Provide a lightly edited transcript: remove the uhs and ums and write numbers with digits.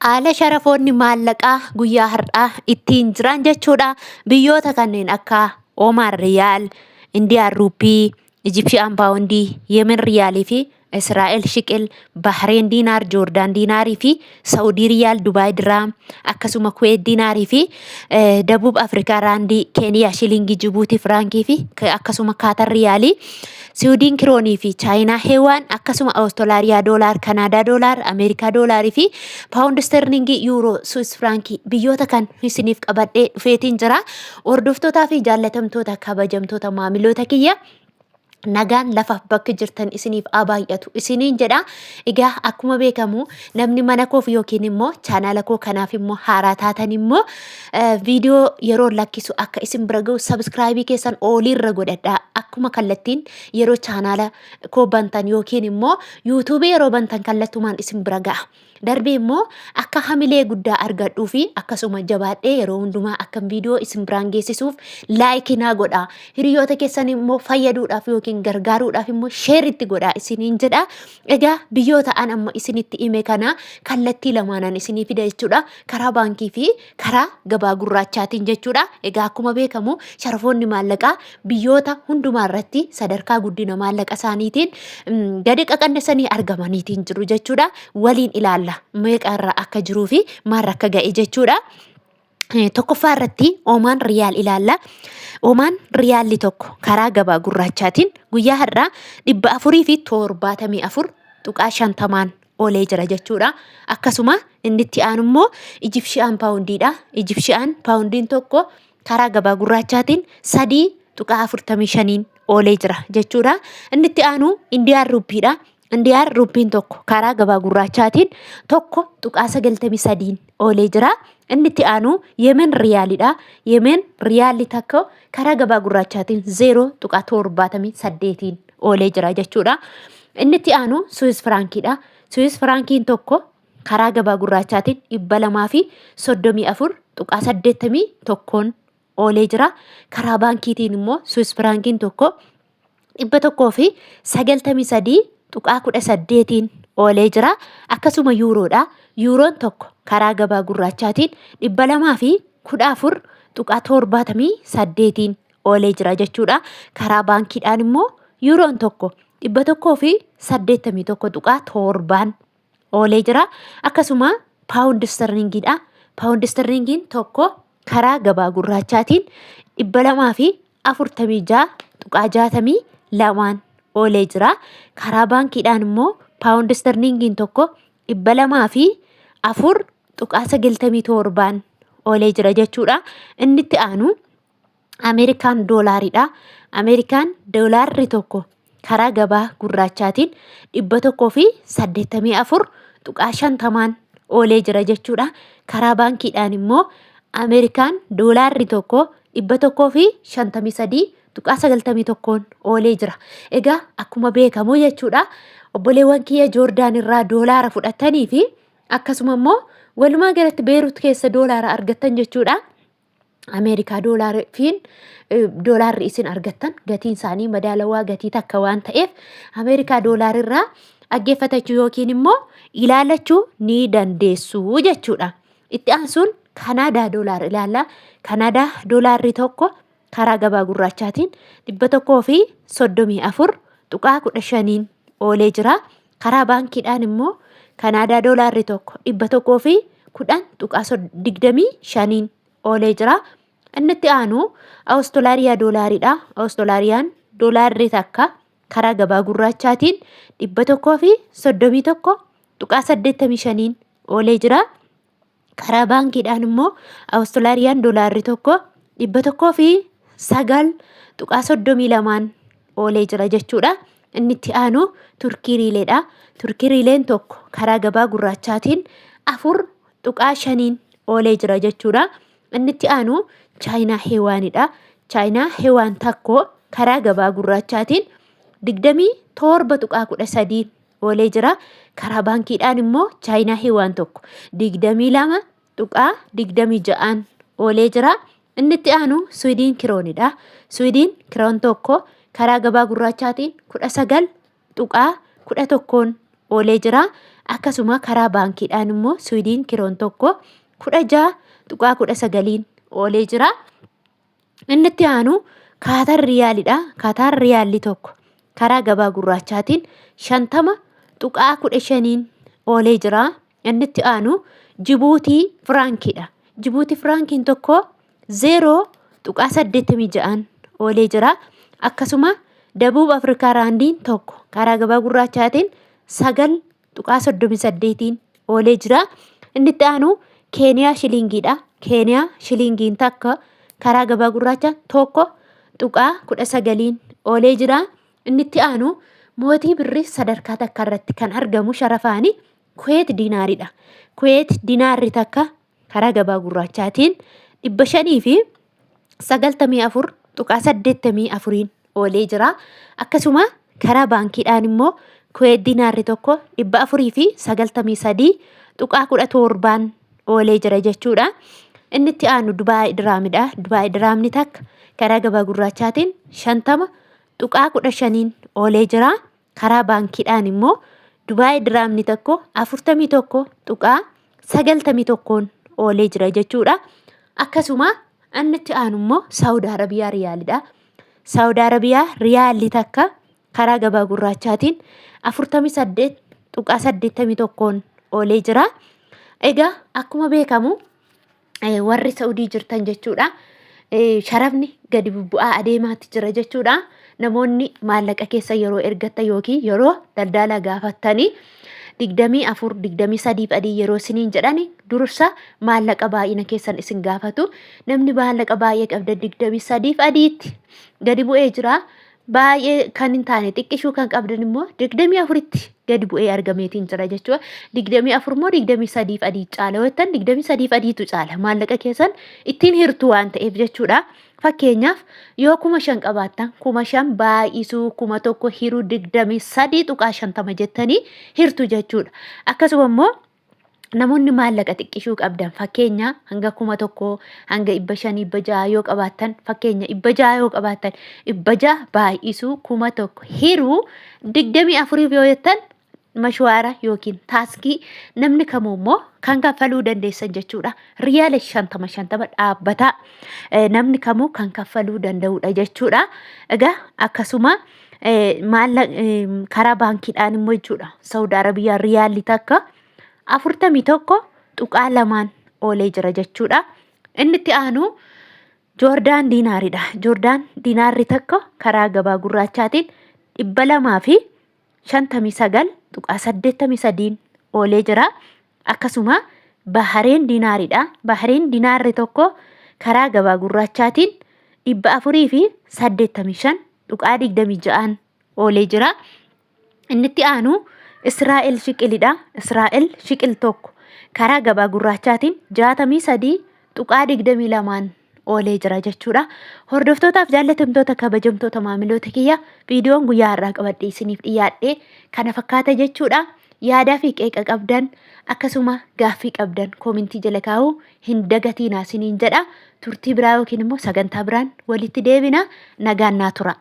Haala sharafoonni maallaqaa guyyaa har'aa ittiin jiran jechuudha. Biyyoota kanneen akka Oomaan Riyaal, Indiyaan Ruuppii, Ijipshiyaan Paawundii, Yemen Riyaalii fi Israa'el Shiqil, Bahreen Diinaar, Joordaan Diinaarii fi Sa'udii Riyaal, Dubaay Diraam, akkasuma Kuweet Diinaarii fi Dabuub Afrikaa Raandii, Keeniyaa Shilingii, Jibuutii Firaankii fi akkasuma Kaatar Riyaalii, Siwidiin Kiroonii fi Chaayinaa Heewaan, akkasuma Awustolaariyaa Doolaar, Kanaadaa Doolaar, Ameerikaa Doolaarii fi Paawundi Isterlingii, Yuuroo, Swiss Firaankii biyyoota kan isiniif qabadhee dhufeetiin jira. Hordoftootaa fi jaallatamtoota kabajamtoota maamiloota kiyya, nagaan lafaaf bakki jirtan isiniif haa baay'atu isiniin jedha. Egaa akkuma beekamu namni mana koof yookiin immoo chaanaala koo kanaaf immoo haaraa taatan immoo viidiyoo yeroo lakkisu akka isin bira ga'u sabiskiraayibii keessan ooliirra godhadhaa. Akkuma kallattiin yeroo chaanaala koo bantan yookiin immoo yuutuubii yeroo bantan kallattumaan isin bira ga'a. Darbee immoo akka hamilee guddaa argadhuu fi akkasuma jabaadhee yeroo hundumaa akkan viidiyoo isin biraan geessisuuf laayikii naa godhaa. Hiriyoota keessan immoo fayyaduudhaaf yookiin gargaaruudhaaf immoo sheer itti godhaa isiniin jedha. Egaa biyyoota an amma isinitti hime kana kallattii lamaanan isinii fida jechuudha. Karaa baankii fi karaa gabaa gurraachaatiin jechuudha. Egaa akkuma beekamu sharafoonni maallaqaa biyyoota hundumaa irratti sadarkaa guddina maallaqa isaaniitiin gadi qaqannasanii argamaniitiin jiru jechuudha. Waliin ilaalla meeqa irra akka jiruu fi maarra akka ga'e jechuudha. Tokkoffaa irratti Oomaan Riyaal ilaalla. Oomaan Riyaalli tokko karaa gabaa gurraachaatiin guyyaa har'aa 474.50n oolee jira jechuudha. Akkasuma inni itti aanu immoo Ijipshiyaan paawundiidha. Ijipshiyaan paawundiin tokko karaa gabaa gurraachaatiin 3.45n oolee jira jechuudha. Inni itti aanu Indiyaan ruuppiidha. Indiyaan ruuppiin tokko karaa gabaa gurraachaatiin 1.93n oolee jira. Inni itti aanu Yemen riyaalidha. Yemen riyaalli tokko karaa gabaa gurraachaatiin 0.78n oolee jira jechuudha. Inni itti aanu Suwis firaankiidha. Suwis firaankiin tokko karaa gabaa gurraachaatiin 234.81n oolee jira. Karaa baankiitiin immoo Suwis firaankiin tokko 193.18n oolee jira. Akkasuma yuuroodha. Yuuroon tokko karaa gabaa gurraachaatiin 214.78n oolee jira jechuudha. Karaa baankiidhaan immoo yuuroon tokko 181.7n oolee jira. Akkasuma paawundi istarliingiidha. Paawundi istarliingiin tokko karaa gabaa gurraachaatiin 246.62n oolee jira. Karaa baankiidhaan immoo paawundi istarliingiin tokko 204.97n oolee jira jechuudha. Inni itti aanu Ameerikaan doolaaridha. Ameerikaan doolaarri tokko karaa gabaa gurraachaatiin 184.50n oolee jira jechuudha. Karaa baankiidhaan immoo Ameerikaan doolaarri tokko 153.91n oolee jira. Egaa akkuma beekamu jechuudha, obboleewwan kiyya Joordaan irraa doolaara fudhatanii fi akkasuma immoo walumaa galatti Beerut keessa doolaara argattan jechuudha. Ameerikaa doolaariin doolaarri isin argattan gatiin isaanii madaalawaa gatii takka waan ta'eef Ameerikaa doolaarirraa dhaggeeffatachuu yookiin immoo ilaalachuu ni dandeessu jechuudha. Itti aansuun Kanaadaa doolaar ilaalla. Kanaadaa doolaarri tokko karaa gabaa gurraachaatiin 134.15n oolee jira. Karaa baankiidhaan immoo Kanaadaa doolaarri tokko 110.25n oolee jira. Inni itti aanu Awustolaariyaa doolaaridha. Awustolaariyaan doolaarri takka karaa gabaa gurraachaatiin 131.85n oolee jira. Karaa baankiidhaan immoo Awustolaariyaan doolaarri tokko 109.32n oolee jira jechuudha. Inni itti aanu Turkii riileedha. Turkii riileen tokko karaa gabaa gurraachaatiin 4.5n oolee jira jechuudha. Inni itti aanu Chaayinaa Heewaanidha. Chaayinaa Heewaan tokko karaa gabaa gurraachaatiin 27.13 oolee jira. Karaa baankiidhaan immoo Chaayinaa Heewaan tokko 22.26n oolee jira. Inni itti aanu Swiidin Kiroonidha. Swiidin Kiroon tokko karaa gabaa gurraachaatiin 19.11n oolee jira. Akkasuma karaa baankiidhaan immoo Suwiidiin kiroon tokko 16.19n oolee jira. Inni itti aanu Kaatar Riyaalidha. Kaatar Riyaalli tokko karaa gabaa gurraachaatiin 50.15n oolee jira. Inni itti aanu Jibuutii Firaankiidha. Jibuutii Firaankiin tokko 0.86n oolee jira. Akkasuma Dabuub Afrikaa Raandiin tokko karaa gabaa gurraachaatiin 9.38n oolee jira. Inni itti aanu Keeniyaa shiliingiidha. Keeniyaa shiliingiin takka karaa gabaa gurraacha 1.19n oolee jira. Inni itti aanu mootii birrii sadarkaa takka irratti kan argamu sharafaani Kuweet diinaaridha. Kuweet diinaarri takka karaa gabaa gurraachaatiin 594.84n oolee jira. Akkasuma karaa baankiidhaan immoo Kuweet diinaarri tokko 493.17n oolee jira jechuudha. Inni itti aanu Dubaay Diraamidha. Dubaay Diraamni takka karaa gabaa gurraachaatiin 50.15n oolee jira. Karaa baankiidhaan immoo Dubaay Diraamni tokko 41.91n oolee jira jechuudha. Akkasuma inni itti aanu immoo Saawud Arabiyaa Riyaalidha. Saawud Arabiyaa Riyaalli takka karaa gabaa gurraachaatiin 48.81n oolee jira. Egaa akkuma beekamu warri Saudii jirtan jechuudha. Sharafni gadi bubbu'aa adeemaatti jira jechuudha. Namoonni maallaqa keessa yeroo ergattan yookiin yeroo daldala gaafattanii 24, 23 adii yeroo isiniin jedhani dursa maallaqa baay'ina keessan isin gaafatu. Namni maallaqa baay'ee qabda 23 adiitti gadi bu'ee jira. Baay'ee kan hin taane xiqqishuu kan qabdan immoo 24tti gadi bu'ee argameetiin jira jechuudha. 24 immoo 23 fi adii caala yoo jettan 23 fi adiitu caala maallaqa keessan ittiin hirtu waan ta'eef jechuudha. Fakkeenyaaf yoo 5000 qabaattan 5000 baay'isuu 1000 hiruu 23.50 jettanii hirtu jechuudha. Akkasuma immoo namoonni maallaqa xiqqishuu qabdan fakkeenya hanga 1000 hanga 500 600 yoo qabaattan, fakkeenya 600 yoo qabaattan, 600 baay'isuu 1000 hiruu 24f yoo jettan mashwaara yookiin taaskii namni kamuu immoo kan kaffaluu dandeessan jechuudha. Riyaala 50 50 dhaabbataa namni kamuu kan kaffaluu danda'udha jechuudha. Egaa akkasuma karaa baankiidhaan immoo jechuudha. Saudi Arabiyaa riyaalli takka 41.2n oolee jira jechuudha. Inni itti aanu Joordaan diinaaridha. Joordaan diinaarri tokko karaa gabaa gurraachaatiin 259.83n oolee jira. Akkasuma Bahareen diinaaridha. Bahareen diinaarri tokko karaa gabaa gurraachaatiin 485.26n oolee jira. Inni itti aanu Israa'el shiqilidha. Israa'el shiqil tokko karaa gabaa gurraachaatiin 63.22n oolee jira jechuudha. Hordoftootaaf jaallatamtoota kabajamtoota maamiloota kiyya, viidiyoon guyyaa har'aa qabadhee isiniif dhiyaadhe kana fakkaata jechuudha. Yaadaa fi qeeqa qabdan akkasuma gaaffii qabdan koomentii jala kaa'uu hin dagatiinaa isiniin jedha. Turtii biraa yookiin immoo sagantaa biraan walitti deebina, nagaan naa tura.